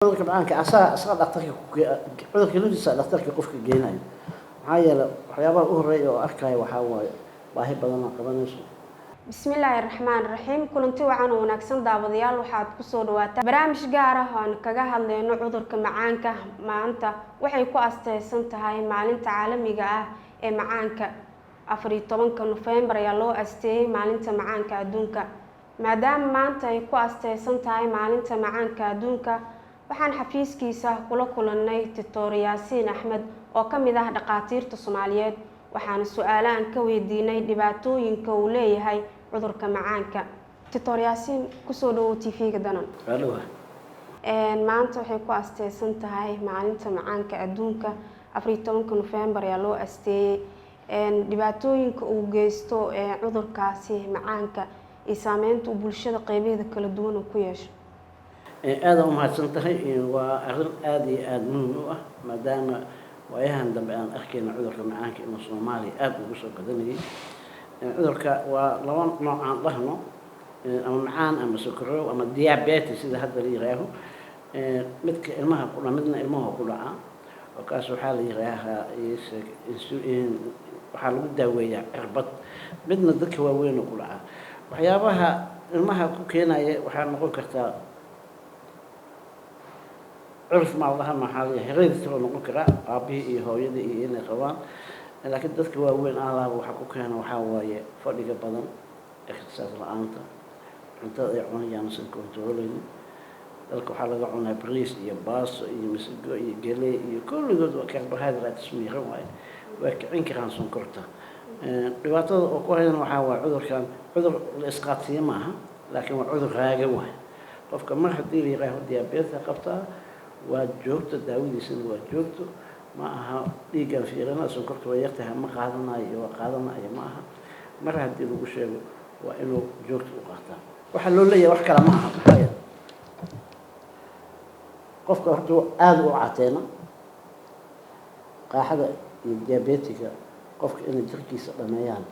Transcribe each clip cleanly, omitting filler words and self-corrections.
Cudurka macaanka asaga dhaktarka, cudurka laftiisa dhaktarka qofka geynayo. Maxaa yeelay, waxyaabaha u horeeya oo arkaya waxaa waaye baahi badan oo qabanayso. Bismillaahi raxmaan raxiim. Kulanti wacan oo wanaagsan, daawadayaal. Waxaad kusoo dhawaataa barnaamij gaar ah oo aan kaga hadleyno cudurka macaanka. Maanta waxay ku asteysan tahay maalinta caalamiga ah ee macaanka. 14-ka Nofembar ayaa loo asteeyey maalinta macaanka adduunka. Maadaama maanta ay ku asteysan tahay maalinta macaanka adduunka, waxaan xafiiskiisa kula kulannay Doctor Yaasiin Axmed oo ka mid ah dhaqaatiirta Soomaaliyeed. Waxaana su-aalo aan ka weydiinay dhibaatooyinka uu leeyahay cudurka macaanka. Doctor Yaasiin, kusoo dhawow TV-ga Danan. Waa dhawa. Maanta waxay ku asteysan tahay maalinta macaanka adduunka, 14-ka Nofembar ayaa loo asteeyey. Dhibaatooyinka uu geysto cudurkaasi macaanka iyo saameynta uu bulshada qeybaheeda kala duwan uu ku yeesho. Aada u mahadsan tahay. Waa arrin aada iyo aada muhim u ah, maadaama waayahan dambe aan arkayna cudurka macaanka inuu Soomaaliya aada ugu soo badanayay. Cudurka waa laba nooc aan dhahno, ama macaan ama sokorow ama diabetes sida hadda la yihaaho. Midka ilmaha ku dha, midna ilmaha ku dhaca, oo kaas waxaa la yihaahaa, waxaa lagu daaweeyaa cirbad. Midna dadka waaweyn oo ku dhaca. Waxyaabaha ilmaha ku keenaya waxaa noqon kartaa curf maalaha, maxaa la hereditary oo noqon karaa, aabihii iyo hooyadii iyo inay qabaan. Laakiin dadka waaweyn alaaba waxa ku keena waxaa waaye fadhiga badan, exercise la-aanta, cuntada ay cunayaan usan controleynin. Dalka waxaa laga cunaa bariis iyo baaso iyo masago iyo geley iyo kulligood waa carbohydrates miiran waaye, waa kicin karaan sonkorta. Dhibaatada oo ku hayana waxaa waaye cudurkan cudur la isqaadsiiyo ma aha, laakiin waa cudur raaga waay. Qofka mar haddii la yihaaho diabetes qabtaa, waa joogto, daawadiisana waa joogto. Ma aha dhiiggan fiirina, sonkorta waa yartahay, ma qaadanayo iyo waa qaadanayo, ma aha. Mar haddii lagu sheego, waa inuu joogto u qaataa. Waxaa loo leeyahay wax kale ma aha, maxaa yeele qofka horta aada u cateena qaaxada iyo diabetiga qofka inay jirkiisa dhameeyaan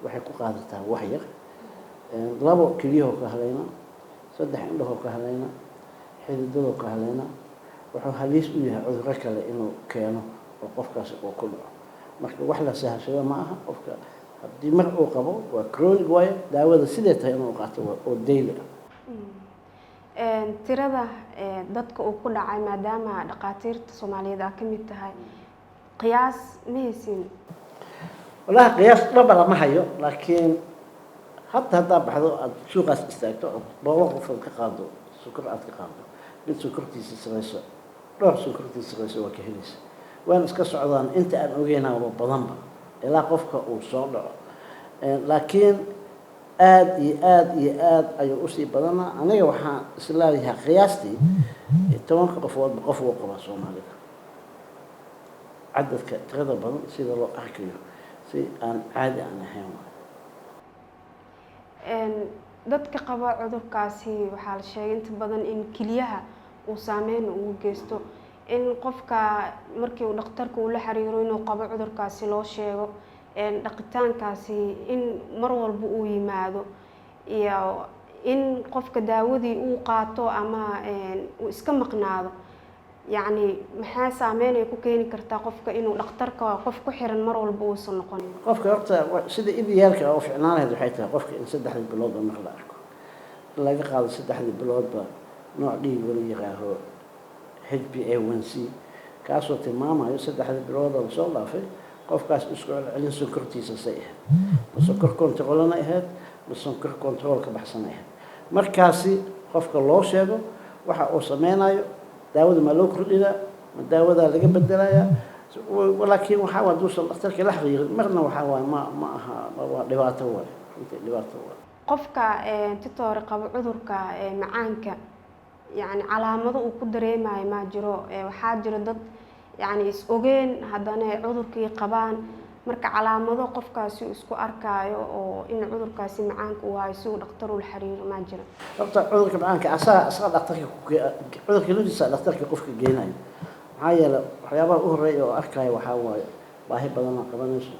waxay ku qaadataa wax yar. Labo, keliyahoo ka halayna. Saddex, indhahoo ka halayna, xididadoo ka halayna. Wuxuu haliis u yahay cudurro kale inuu keeno oo qofkaasi uu ku dhaco. Marka wax la sahashado ma aha. Qofka haddii mar uu qabo, waa chronic waayo, daawada sidee tahay inuu qaato oo daily ah. Tirada dadka uu ku dhacay, maadaama dhaqaatiirta Soomaaliyeed aa ka mid tahay, qiyaas ma haysin? Wallahi, qiyaas dhaba lama hayo, laakiin hadda haddaa baxdo, aada suuqaas istaagto, ood 100 qofood ka qaado sokor, aad ka qaado, mid sokortiisa sareyso, dhowr sokortiisa sareyso waa ka helaysa. Waana iska socdaan inta aan ogeynaaba badanba ilaa qofka uu soo dhaco. Laakiin aada iyo aada iyo aada ayuu usii badanaa. Aniga waxaan isleeyahay qiyaastii 10-ka qofoodba qof uu qabaa Soomaalida. Cadadka tirada badan sida loo arkayo si aan caadi aan ahayn waay. Dadka qaba cudurkaasi waxaa la sheegay inta badan in keliyaha uu saameyn ugu geysto. In qofka markii uu dhakhtarka ula xiriiro inuu qabo cudurkaasi, loo sheego dhaqitaankaasi in mar walba uu yimaado, iyo in qofka daawadii uu qaato ama uu iska maqnaado, yacni maxaa saameyn ay ku keeni kartaa qofka inuu dhakhtarka qof ku xiran mar walba uusan noqonin? Qofka horta sida idealka oo ficnaan lahayd waxay tahay qofka in 3-dii biloodba mar la arko, in laga qaado 3-dii biloodba nooc dhiig la yiraaho HbA1c, kaasoo tilmaamayo 3-dii bilood oo lasoo dhaafay qofkaas isku celcelin sonkortiisa say ahayd, ma sonkor controlana ahayd, ma sonkor control ka baxsan ahayd. Markaasi qofka loo sheego waxa uu sameynayo, daawada ma loo kordhinaa, ma daawadaa laga bedelayaa. Laakiin waxaa waa duusan dhakhtarka la xiriirin marna, waxaa waay ma aha, waa dhibaato waay, runtii dhibaato waay. Qofka titoore qabo cudurka macaanka, yacni calaamado uu ku dareemayo maa jiro? Waxaa jiro dad yacni is ogeen haddana cudurkii qabaan. Marka calaamado qofkaasi uu isku arkaayo oo in cudurkaasi macaanka uu hayo si uu dhakhtar ula xiriiro maa jiro? Horta cudurka macaanka asaga dhaktarka, cudurka laftiisa dhaktarka qofka geynayo. Maxaa yeelay, waxyaabaha u horeeya oo arkaya waxaa waaye baahi badan oo qabanayso,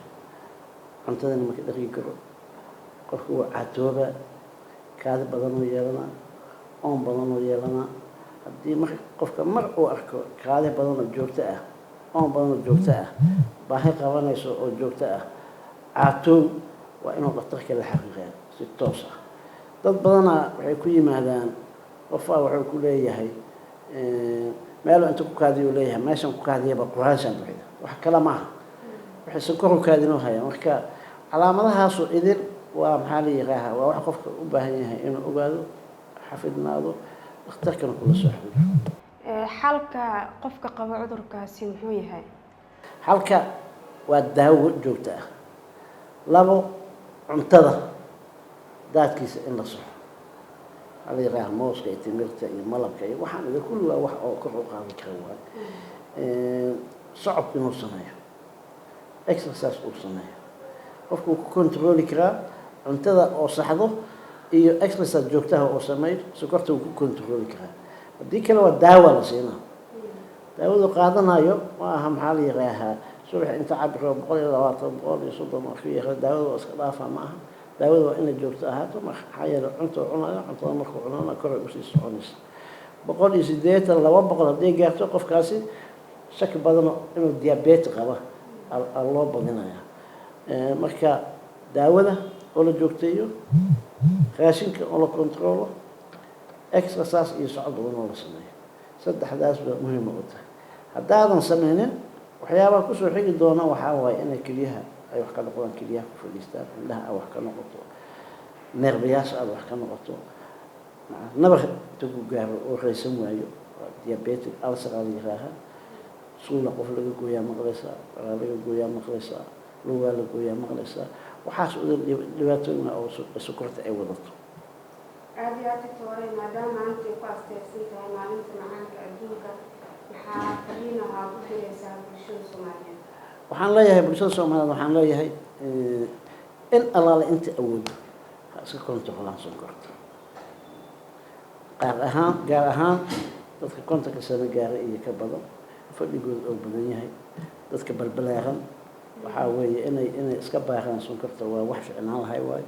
cuntadana maka dhaqi karo, qofka wuu caatooba, kaadi badan oo yeelanaa, oon badan oo yeelanaa. Haddii mar qofka mar uu arko kaadi badan oo joogto ah, oon badan oo joogto ah, baahi qabanayso oo joogto ah, caatoow, waa inuu dhakhtarka la xiriiraa si toos ah. Dad badanaa waxay ku yimaadaan, qofaa wuxuu ku leeyahay meelo inta ku kaadiyo leeyahay, meeshan ku kaadiyaba quraanshaan buxida, wax kale maaha, waxay sonkor u kaadinoo hayaan. Marka calaamadahaasu idin waa, maxaa la yihaahaa, waa wax qofka u baahan yahay inuu ogaado, xafidnaado, dhakhtarkana kula soo xiriiro. Xalka qofka qaba cudurkaasi muxuu yahay? Xalka waa daawo joogto ah. Labo, cuntada daadkiisa in la soxo, waxaa la yihaaha mooska iyo timirta iyo malabka iyo waxaan idin kulli waa wax oo kor u qaadi kara. Waay socod inuu sameeyo, exercise uu sameeyo. Qofku wuu ku controli karaa cuntada oo saxdo iyo exercise joogtaha oo sameeyo, sokorta wuu ku controli karaa. Haddii kale waa daawa la siinaa. Daawadu qaadanayo ma aha, maxaa la yihaahaa, subax inta cabiro 120, 130 waa ku yahay, daawada waa iska dhaafaa, ma aha. Daawada waa inay joogto ahaato, maxaa yeele cunta uu cunayo, cuntada markuu cunana koray usii soconaysa. 180, 200 hadday gaarto, qofkaasi shaki badano inuu diabetes qaba aa loo badinaya. Marka daawada oo la joogteeyo, raashinka oo la controlo, exercise iyo socod badan oo la sameeyo, saddexdaas baa muhiima u tahay. Haddaadan sameynin, waxyaabaha kusoo xigi doona waxaa waaye inay kelyaha ay wax ka noqdaan, kelyaha ku fadhiistaan, indhaha ay wax ka noqoto, neerbayaasha aad wax ka noqoto, nabar inta ku gaaro oo raysan waayo. Waa diabetic ulcer aa la yihaahaa. Suula qof laga gooyaa maqlaysaa, waraa laga gooyaa maqlaysaa, lugaa la gooyaa maqlaysaa. Waxaas udan dhibaatooyin oo sokorta ay wadato. Aada iyo aad, doctor, maadaama maanta ay ku asteysan tahay maalinta macaanka adduunka, maxaa fariin ah aad u diraysaa bulshada Soomaaliyeed? Waxaan leeyahay bulshada Soomaaliyeed, waxaan leeyahay in allaale inta awoodo ha iska kontarolaan sonkorta, qaar ahaan, gaar ahaan dadka 50-ka sano gaaray iyo ka badan, fadhigooda oo badan yahay, dadka balbalaaran. Waxaa weeye inay iska baaraan sonkorta waa wax ficnaan lahay. Waayo,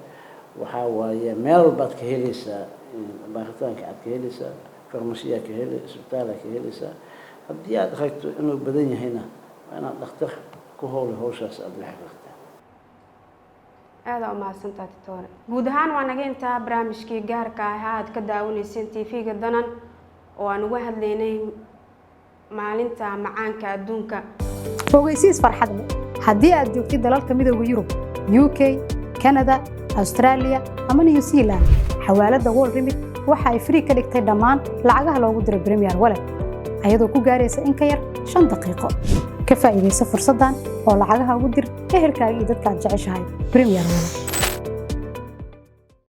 waxaa waaye meel walbaad ka helaysaa baaritaanka, aad ka helaysaa farmashiyaa, ka heli isbitaalaa ka helaysaa. Haddii aad aragto inuu badan yahayna, waa inaad dhakhtar ku howlay hawshaas aada la xiriirtaa. Aada umahadsantaa, doctor. Guud ahaan waa naga intaa barnaamijkii gaarka ahaa aad ka daawanayseen TV-ga Danan oo aan uga hadlaynay maalinta macaanka adduunka. Ogeysiis farxad leh: haddii aad joogtid dalalka Midowga Yurub, UK, Canada, Australia ama New Zealand, xawaaladda World Remit waxa ay free ka dhigtay dhammaan lacagaha loogu diro Premier Wallet, ayadoo ku gaaraysa in ka yar 5 daqiiqo. Ka faa'iidaysa fursaddan oo lacagaha ugu dir ehelkaaga iyo dadka aad jeceshahay Premier Wallet.